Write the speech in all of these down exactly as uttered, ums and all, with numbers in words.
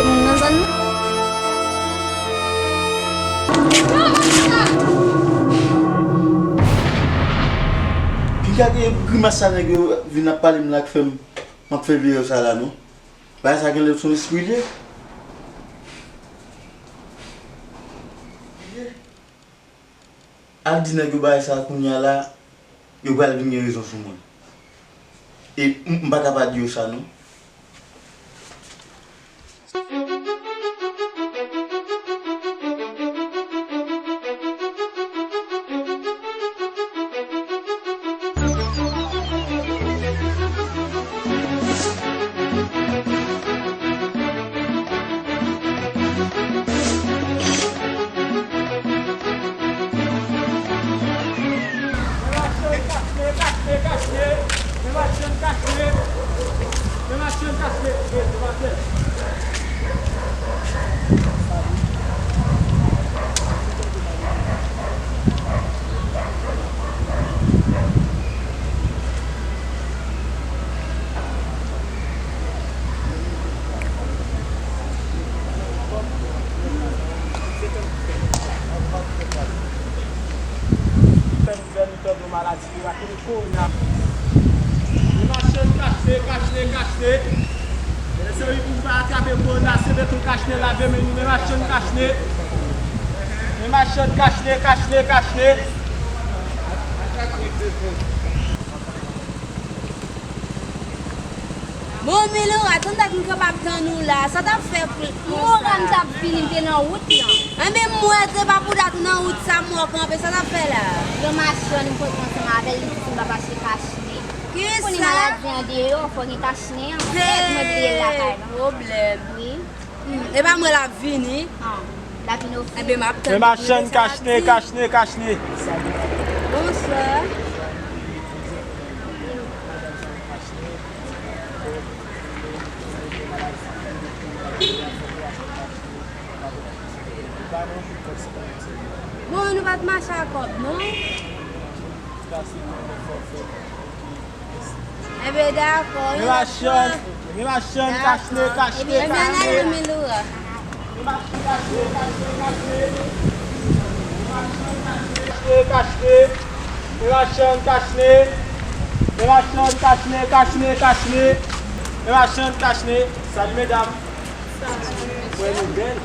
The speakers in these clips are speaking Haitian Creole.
Nan zòn nan. Ki gade grimas sa nèg yo vin ap pale m la k fè m, m ap fè videyo sa la non. Bagay sa genlè se yon espri l ye. Al di nèg yo bagay sa kounye a la, yo pral vin gen rezon sou mwen. E m, m pa ka pa di yo sa non. Fè nouvèl, nou tande yon maladi ki rele kowona. Men machann kachne, kachne, kachne. Mesye, wi, pou nou pa atrape kowona, se beton kachne, lave men nou, men machann kachne. Men machann kachne, kachne, kachne. Bon, Milora, tann dat m kanpe ap tann ou la. Sa w t ap fè pou... Milora, m t ap vini, m te nan wout lan. Enben, m wè se pa pou dat ou nan wout sa, m wè w kanpe. Sa w t ap fè la? Yon machann m kontre ansanm avè l, li di si m p ap achte kachne. Kisa? Kounye maladi an deyò, fò gen kachne an. Kèt mwen bliye l lakay, non? Pwoblèm. Wi. Hmm, e pa mwen l ap vini. Ah, l ap vini ofri. Enben, m ap tann. Men machann kachne, kachne, kachne. Bonswa. Bon, nou pa t mache a kòb, non? Enben, dakò, wi, n ap pran. Gen machann kachne, kachne, kachne. Enben, n ale, Milora. Gen machann kachne, kachne, kachne. Gen machann kachne. Gen machann kachne, kachne, kachne. Gen machann kachne. Salut, medam. Mwen nou bèl.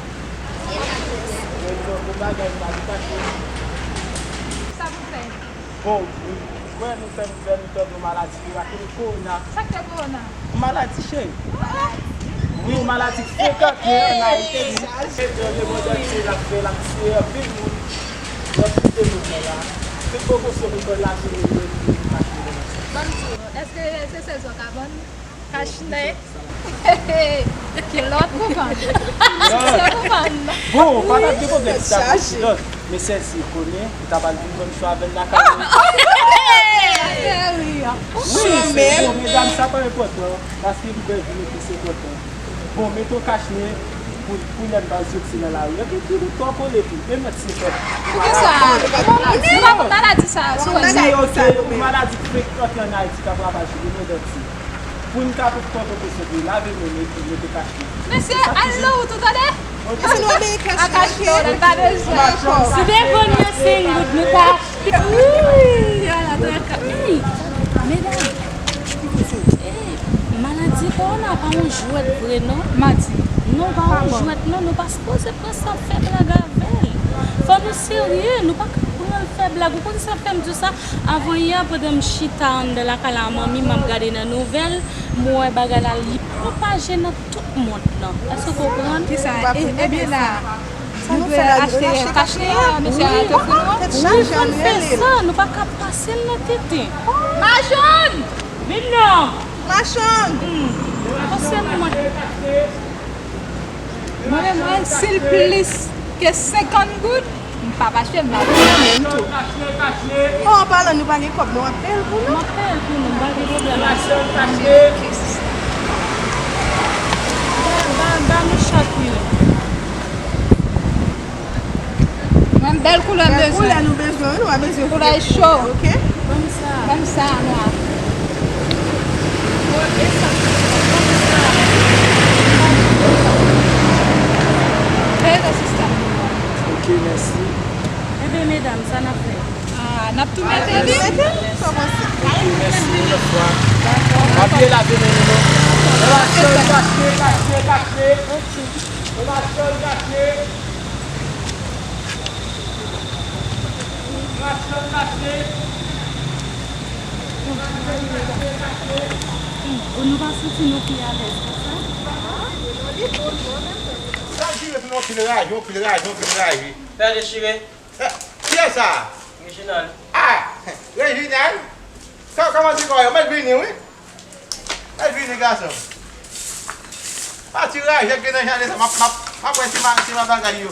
Mwen nou bon bagay, pa di kache. Sa pou fè? Bon, mwen nou fè nouvèl, nou tande yon maladi ki rele kowona. Sa k fè kowona? Yon maladi, cheri. Wi, yon maladi ki frekante an Ayiti. Se de lemondantye l ap fè, l ap tiye anpil moun. L ap kite moun nan la. Tout pwokosyon pou pran lajounen yo, yo kache nan machann. Ban m di w, èske se sèl sa w ka vann? Kachne. Kilòt pou vann. Sou vann. Bon, pa t ap gen pwoblèm si ta pran kilòt. Men sèl si konnen, ou ta pral vin vann cho avè l lakay ou. Wi, bon, medam, sa pa enpòtan, paske m kwè vin ete se enpòtan. Bon, mete w kachne pou, pou lè m ba w soti nan lari. Epi tou, tou kole tou. E mèt se fèt. Poukisa? Nou pa konn maladi sa a, sou wè sa. Wi, ok, yon maladi ki frekante an Ayiti k ap ravaje lemondantye. Pou n ka tout pran prekosyon pou lave men nou epi mete kachne. Mesye, al nan wout ou tande. Mesye, nou ap beye kachne, ok? Kachne, nou pa bezwen. Si te vann nan senk goud, nou ta achte. Wi, ala traka. Ey, medam. Ey, maladi kowona pa yon jwèt vre non. Mati. Non, pa yon jwèt non, nou pa sipoze pran sa fè blag avè l. Fò nou serye, nou pa ka pran l fè blag. Ou konn sa fè m di w sa? Avan yè, pandan m chita anndan lakay la, manmi, m ap gade nan nouvèl, m wè bagay la, li pwopaje nan tout mond lan. Èske w konprann? Kisa? E, ebyen la, nou dwe achte kachne a, mesye a te fou nou? Wi, fò n fè sa, nou pa ka pase l nan tenten. Machann! Vin non! Machann! Hmm. Pase mwen. Mwen menm, mwen, si l plis ke senkant goud, m p ap achte l, m ap vann menm tou. Oh, an palan, nou pa gen kòb, non, m ap peye l pou nou. M ap peye l pou nou, m pa gen pwoblèm. Ba, ba, ba nou chak youn. Mwen, bèl koulè m bezwen. Bèl koulè nou bezwen, wi, nou pa bezwen koulè cho. Ok? Ban m sa. Ban m sa, nwa. Bon, e sa? Ban m sa. Medam, sa n ap fè? Ah, n ap tou mete li. Mèsi. Mèsi, bonswa. Pa bliye lave men nou, non. Relasyon kache, kache, kache. Relasyon kache. Relasyon kache. Ou nou pa santi nou pi alèz konsa? Sa vire vin yon pil raje, yon pil raje, yon pil raje. Fè dechire. Eh, kiyès sa? Reginald. Ah, Reginald? Kò-, kòman ti kò yo? Mèt vini, wi. Mèt vini, gason. Pati raje k gen nan jaden sa, m ap, m ap, m ap wè si ma, si ma bagay yo.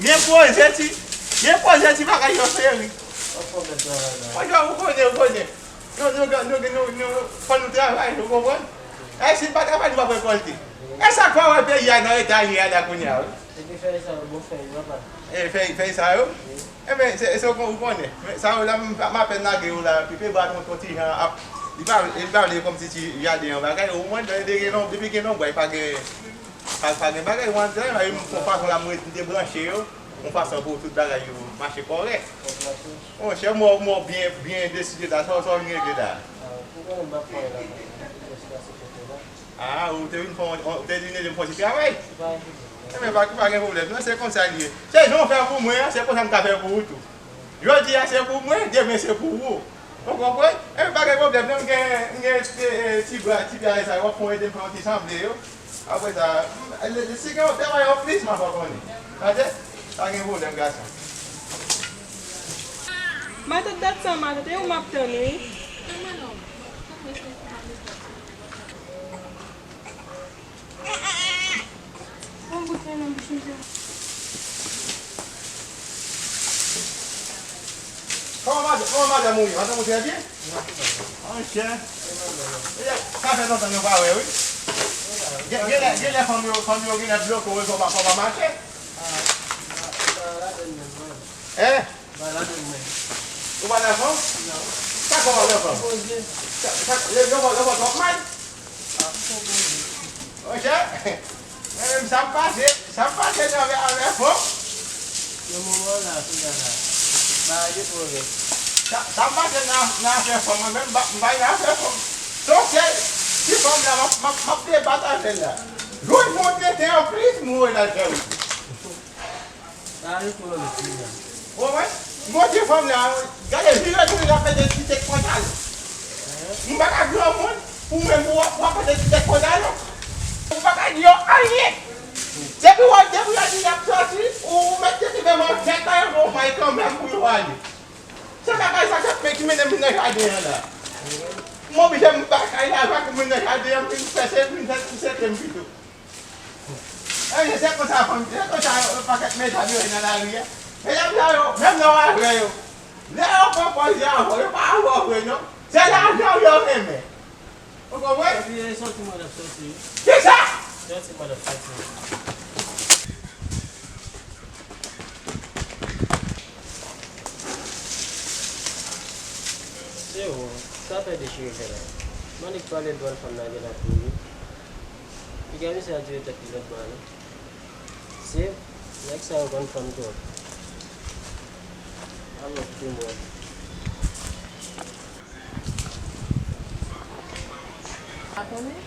Byen poze ti, byen poze ti bagay yo, cheri. Bonjou, ou konnen, ou konnen. Nou, nou, nou, nou, nou, nou, fò nou travay, ou konprann? E si n pa travay, nou p ap rekòlte. E sa k fè w wè peyi a nan eta l ye a la kounye a, wi? Epi fèy sa yo bon fèy, papa. E fèy, fèy sa yo? Wi. Enben, se, se w kon-, ou konnen. Men sa yo la, m, m apèn lage yo la, Pipe Bra yon, yon ti jan ap, li pa, li pa vle kòmsi ti jaden an bagay, omwen, depi gen lonbray, depi gen lonbray, pa gen, pa, pa gen bagay, ou antre, m fè yon fason la, m ret, m debranche yo, yon fason pou tout bagay yo mache kòrèk. Monchè, mò, mò byen, byen deside la, sa, sa w vin regle la? Ah, ou te vin fè yon, ou te vin ede m fè yon ti travay? Enben, pa, pa gen pwoblèm, non, se konsa l ye. Se jan w fè pou mwen an, se konsa m ka fè pou ou tou. Jodi a, se pou mwen, demen, se pou ou. Ou konprann? Enben, pa gen pwoblèm, non, m gen, m gen, eh, eh, ti bra, ti bra sa, w ap fè ede m fè yon ti sanble yo. Apre sa, m, le, le, si gen yon travay anplis, m a fè w konnen. Tande? Pa gen pwoblèm, gason. Matant, dat sa, matant, e ou m ap tann, wi. Bon, goute nan bouch misye. Kòman madanm, kòman madanm ou ye? Madanm ou trè byen? Monchè. E, sa fè lontan nou pa wè, wi. Gen, genlè, genlè fanm yo, fanm yo genlè bloke w, fò w pa, fò w pa mache. Hein? Ou pa nan fanm? Sa fè w pa nan fanm? Sa, sa, yo, yo, yo, yo, yo, Monchè, mwen menm sa m pase, sa m pase nan avè, avè fanm. Nan moman la, kounye a la, bagay yo twò rèd. Sa, sa m pase nan, nan afè fanm, mwen menm, m pa, m pa nan afè fanm. Se yon sèl ti fanm la, m ap, m ap, m ap debat avè l la. Jwenn yon tenten anplis, m voye l al fè wout. Sa ritmo yo di la. Ou konprann? Bondye fanm la, gade, vire tounen l ap mete ti tèt pantalon. M pa ka granmoun, ou menm ou ap, w ap mete ti tèt pantalon. Ou pa ka di yo anyen. Depi w, depi yo di y ap sòti, ou, ou mèt te kenbe manchèt la, yo ba w may kanmenm pou yo ale. Se bagay sa k ap men, ki mennen m vin nan jaden an la. M oblije m ba kay la, avèk m vin nan jaden an, m vin fè se, vin fè ti sete m pito. Ebyen, se konsa, fanmi, se konsa yon pakèt medam yo ye nan lari a. Medam sa yo, menm lè w avè yo, lè yo pran pòz yo avè w, yo pa avè w vre non. Se lajan yo renmen. Ou konprann? Epi, e sòti mwen ap sòti wi. Kisa? Sòti mwen ap sòti wi. Se ou, sa fè dechire fè la. Mande k pale l dwòl fanm nan gen nan kou wi. Piga misye a dire tèt li lòt bò a non. Se nèg sa yo konn fanm twòp. Alò, kite m wè. A konnen?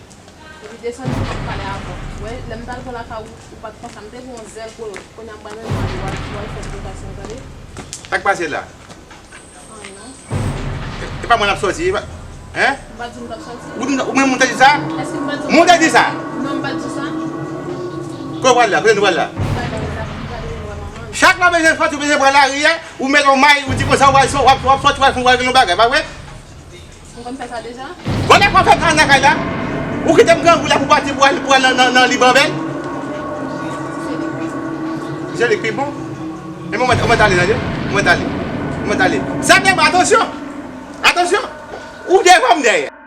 Epi desann pou m ap pale avè w. Wè, lè m t al pran lakay ou, ou pa t konsa. M te gen yon zèl kolot. Kounye a m pral mennen w ale, w al, w al fè depòtasyon, tande? Sa k pase la? Anyen non. E, e pa mwen n ap sòti, e pa, hein? M pa t di m t ap sòti. Ou, ou menm ou te di sa? Èske m pa t di sa? Mwen ou te di sa? Non, m pa t di sa. Kote w pral la? Kote nou pral la? M pral la, m pral wè manman m. Chak lè w bezwen sòti, ou bezwen pran lari a, ou mete yon may, ou di konsa, w ap, w ap, w ap sòti, w ap fè yon bagay, pa vre? M konn fè sa deja. Bon, lè w fè sa nan kay la, ou kite m grangou la pou pati pou al, pou al nan, nan, nan Libanvèl? Se li k pi bon. Se li k pi bon? E mwen, mwen, mwen t ale, tande? Mwen t ale. Mwen t ale. Sa vle, atansyon! Atansyon! Ou devan m dèyè.